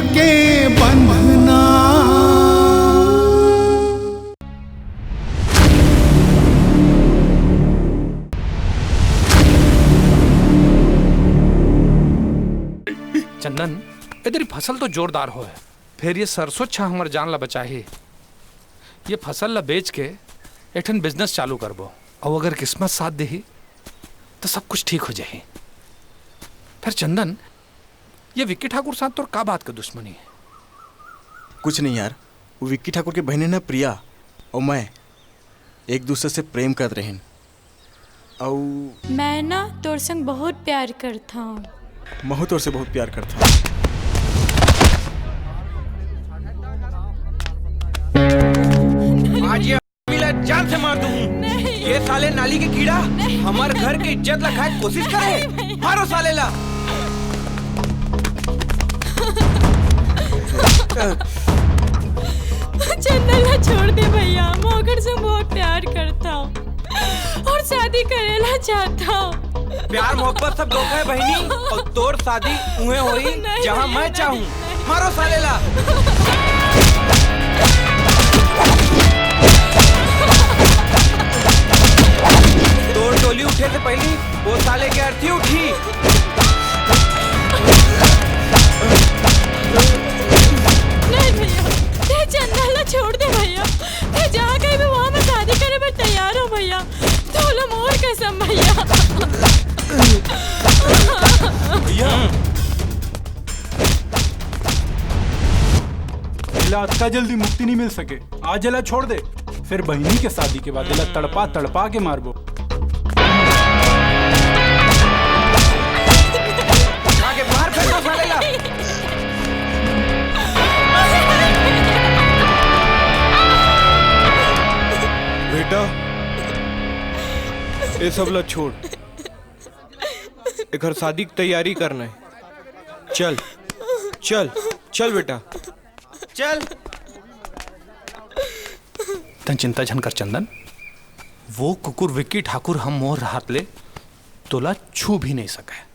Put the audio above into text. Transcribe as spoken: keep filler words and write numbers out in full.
के बंधना। चंदन, इधर ही फसल तो जोरदार होय, फेर ये सरसों छा हमर जान ला बचाही। ये फसल ला बेच के एक ठन business चालू करबो, अउ अगर किस्मत साथ देही, तो सब कुछ ठीक हो जाही। फेर चंदन, ये विक्की ठाकुर साथ तोर का बात के दुश्मनी हे? कुछ नहीं यार, वो विक्की ठाकुर के बहिनी ना प्रिया अउ मैं एक दूसरे से प्रेम करत रहेन। अउ मैं ना तोर संग बहुत प्यार करत हंव। महू तोर से बहुत प्यार करत हंव। आज ये ला जान से मार दूंगी। नहीं। ये साले नाली के कीड़ा नहीं। हमारे घर की इज्जत ला खाए कोशिश करे। नहीं भैया। मारो साले ला। चंदन ला छोड़ दे भैया, मैं ओकर से बहुत प्यार करत हंव अउ शादी करे ला चाहत हंव। प्यार मोहब्बत सब धोखा हे बहिनी, अउ तोर शादी उहें होही नहीं, जहां नहीं, मैं नहीं, चाहूं। नहीं। मारो साले ला। तोर डोली उठे से पहिली वो साले के अर्थी उठही। नहीं भैया, तैं चंदन ला छोड़ दे भैया, तैं जहां कहिबे वहां मैं शादी करे बर तैयार हंव भैया। तोला मोर कसम भैया। भैया, एला अतका जल्दी मुक्ति नहीं मिल सके। आज एला छोड़ दे, फेर बहिनी के शादी के बाद एला तड़पा तड़पा के मारबो। आगे मार फेर तो साले ला। बेटा, ये सब ला छोड़, एकर शादी की तैयारी करना हे। चल, चल, चल बेटा, चल। तैं चिंता झन कर चंदन, वो कुकुर विक्की ठाकुर ह मोर रहत ले तोला छू भी नहीं सकय।